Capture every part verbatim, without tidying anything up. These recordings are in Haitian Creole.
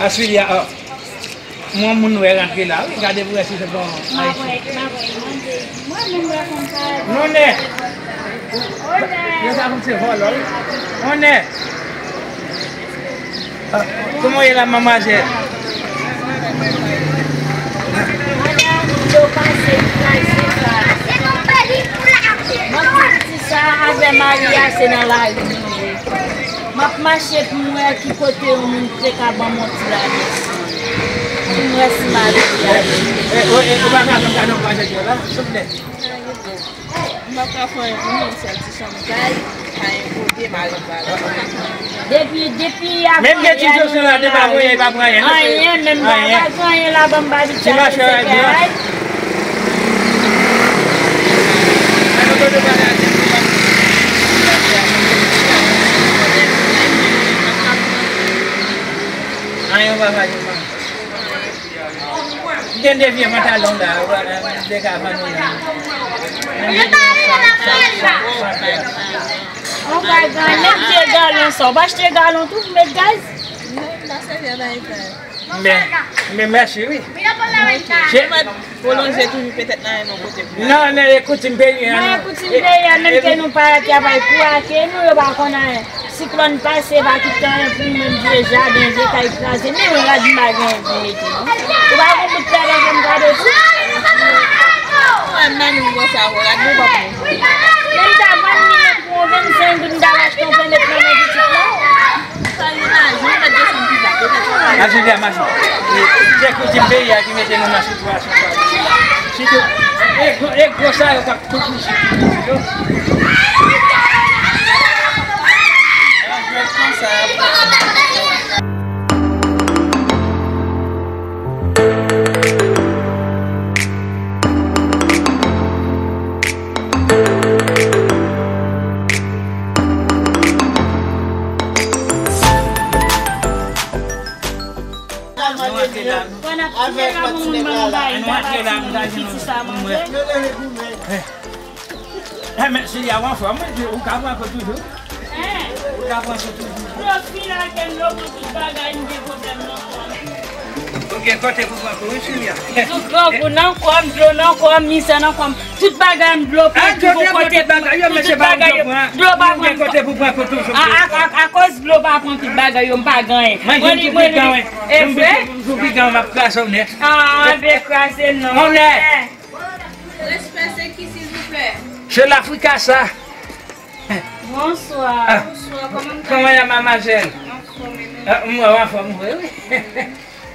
Asfilia, oh. Mwen moun wè rantre la, wi, gade pou wè si se bon Ayiti. Mwen menm wè konsa. Non, nè. Yo sa konn se vòlò, wi. On nè. Ah, kòman w ye la, manmwazèl? Madanm, yo pase, yo pase sa. Mwen di piti sa avè mari a se nan lari nou ye. M ap mache pou m wè ki kote yon moun te ka ban m yon ti lamèsi. Pou m wè si mari a. Eh, eh, ou pa ka ban m kado pou manje la, souple? M ap ka fè yon sèl ti chanm kay, pa yon kote, m al bal. Depi, depi a menm gen ti José la, te pa voye, pa pran anyen, non, se anyen, menm pa anyen. Pa pran anyen la, ban m ba li ti machè a, se kay. Anyen, ou pa fè anyen. Gen de vye pantalon la, ou pa, m te ka vann ou la. Ou pa gen menm vye galon sa, ou pa achte galon tou pou met gaz? Non, m pa sèvi avèk gaz. Men, men mèsi, wi. Pwolonje toujou petèt nan yon kote pou. Non, nan koutim peyi a, non. Nan koutim peyi a, menm ke nou pa travay pou a, ke nou yo pa konn anyen. Siklòn pase, pa kite anyen pou nou menm, vye jaden, vye kay kraze. Men rad m pa gen pou mete, non. Ou pa gon bout pè nan janm gade tou. Mwen menm, mwen sa, rad mwen pa pou mwen. Menm ta vann li pou yon vennsenk goud, m ta achte yon pè met nan men pitit la. Sa li la, jwenn mèt desann pi ba, petèt sa va. Asfilia, mache. Se koutim peyi a ki mete nou nan sitiyasyon sa. Sitou, e gwo, e gwo sa yo k ap Avèk lòt ti nèg la la. Ann antre la, m ta jwenn yon ti mwen. Eh, men si y a w anfòm, wi, ou ka pran kou toujou. Ou ka pran kou toujou. Dlo fin ak dlo pou tout bagay, m gen pwoblèm nan kò m. Ou gen kote pou pran kou, wi, Silvia. Tout gran kou nan kò m, dlo nan kò m, mizè nan kò m. Tout bagay m dlo pou tout kote. Tout bagay yo, dlo pa pran. Gen kote pou pran kou toujou. A, a, a, akoz dlo pa pran tout bagay yo, m pa gen anyen. Mwen, mwen, mwen, e vre? Jou pikan, m ap kraze w nèt. A, anben kraze non. Mwen nèt. Respè, se ki, silvouplè? Se Lafrika sa. Bonswa. Ah. Bonswa, kòman w ye, mamazèl? Anfòm, e nou? Ah, m anfòm vre, wi.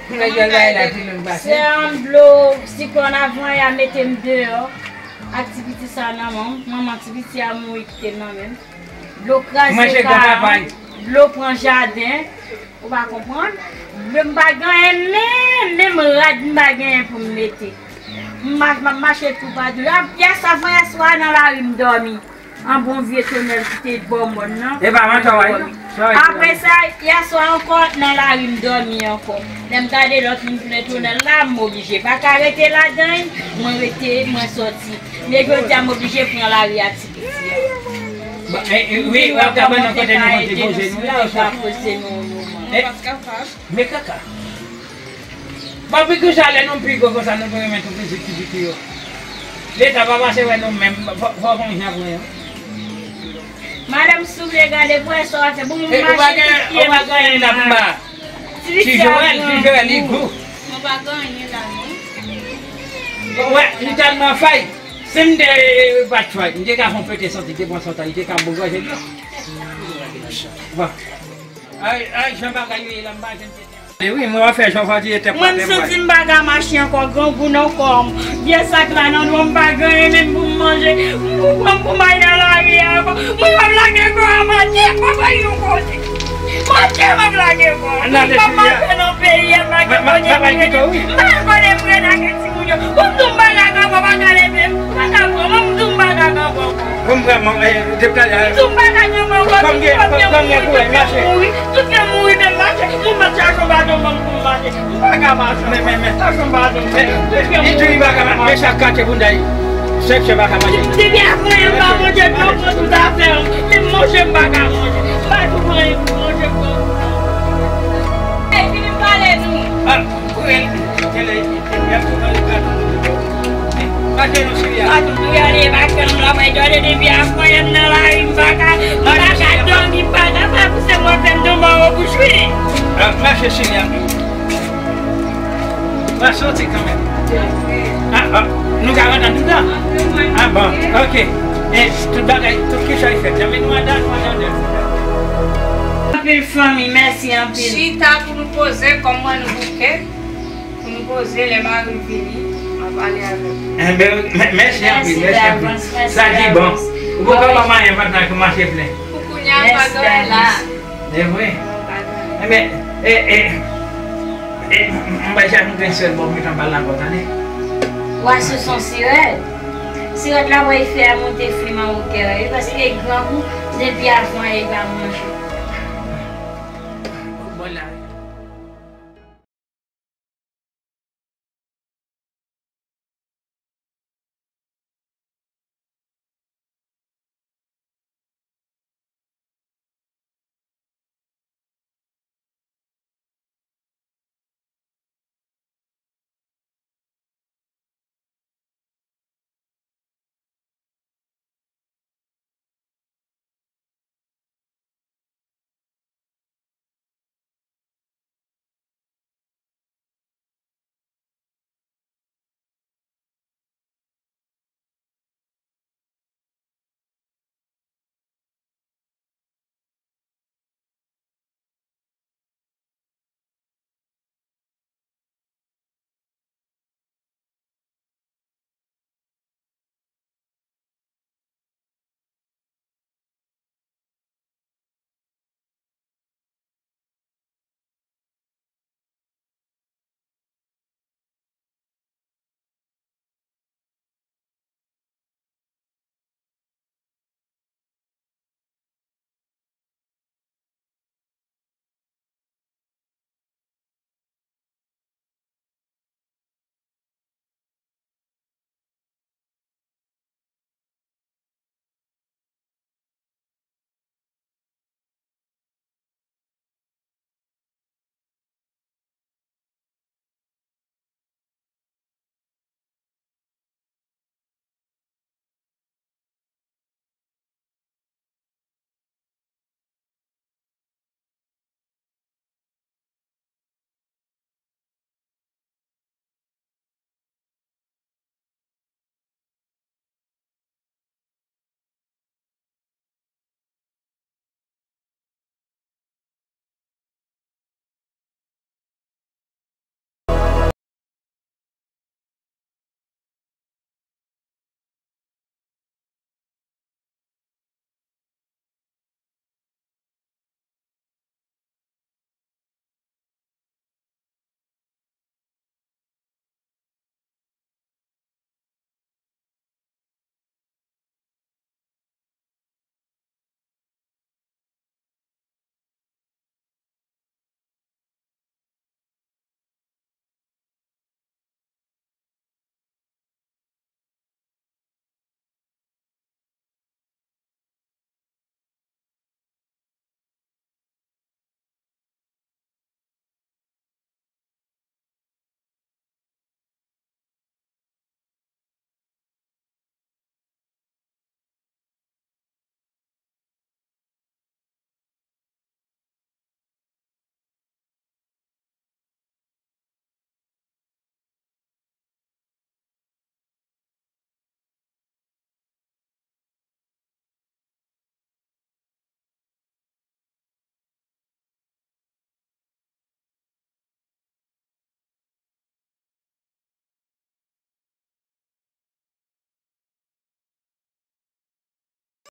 Kòman kay la? Se yon dlo siklòn avan ya mete m deyò ak ti piti sa nan men m. Manman ti piti a mouri kite m nan men m. Dlo kraze kay, dlo pran jaden. Ou pa konprann? M pa gen anyen, menm, menm rad m pa genyen pou m mete. M ma-, m ap mache toupatou. Yè, yè sa, yè swa nan lari m dòmi. An bon vye tonèl ki te bò mòn nan. E pa mantò, wi. Apre sa, yè swa ankò, nan lari m dòmi ankò. Lè m gade lòt moun plen tonèl la, m oblije pa ka rete ladan l, mwen rete, mwen sòti. Men jodi a, m oblije pran lari a ti piti a. Bon, e, e, wi, w ap ka ban nou kote nou konte poze nou la, ou swa. E, men kaka. Bon, poukisa lè nou pi gwo konsa, nou pa renmen tou pitit, pitit yo? Leta pa pase wè nou menm, fò, fò gon jan pou yo. Madanm, si w vle gade, pou wè sa w ap fè. Bon, m mache tout pye m. Ou pa gen anyen la pou m ba. Ti Joel, ti Joel, li gou. Mwen pa gen anyen la, non. Ou wè, li tèlman fèy. Si m te pa t fèy, m te ka fè yon pete santi, te pran santan, li te ka bouganje dlo. Bon. Ay, ay, jan bagay yo ye la, m pa janm pete. E wi, mwen wè fè jan w fè di e tèt pa tèt. Mwen, m santi m pa ka mache ankò, grangou nan kò m. Vye sak la nan do m, m pa gen anyen menm pou m manje. M pou pran m pou m al nan lari a ankò. Mwen p ap lage kò a, Matye, m p ap al yon kote. Matye, m ap lage kò a. M p ap mache nan peyi a, m pa gen kote m rete. M pa gen kote m rete ak timoun yo. Ou m di w m pa ka ankò, pa ka leve m. Pa ka pran mwen, m di w m pa ka ankò. Bon, m vrèman, eh, depi talè a. M di w m pa ka ankò, kòm gen, kòm gen kouraj, mache. Tout fè mouri, men mache. Moun mache ak yon baton, ban m pou m mache. M pa ka mache. Men, men, men. Ak yon baton. Men, li di li pa ka mache. Men sa kate pou n day. Sèk se pa ka manje. Depi apre, m pa manje, m pran tout afè m. Men manje, m pa ka manje. M pa tou manje, m manje, m pran. Ey, vini m pale. Mache non, Sylvia. Madanm, wi, ale, madanm, la, mwen, gade depi avan yè m nan lari, m pa ka, m pa ka dòmi, m pa ka, pa pouse mwen fè m tonbe anwo bouch, wi. Ah, mache, Sylvia. Mwen soti kanmenm. Ah, ah, nou ka rantre anndan? Ah, bon, ok. E tout bagay, tout kisa y fèt. Janm nou anndan, nou anndan. Anpil fanmi, mèsi anpil. Chita pou nou poze, kòm mwen nou bouke. Pou nou poze, lè mari m vini, m a pale avè w. Enben, mè-, mèsi anpil, mèsi anpil. Sa ki bon. Ou poko ba m anyen, patnè, kòmanse plen. Pou kounye a, pa gen la. E vre. Enben, e, e, e, m bay sa nou gen sèl bò, m gentan ba l ankò, tande. Wa, se son sirèt. Sirèt la, wè, fè a monte flim an wotè, wi, paske grangou, depi avan, e pa manje. Bon, la.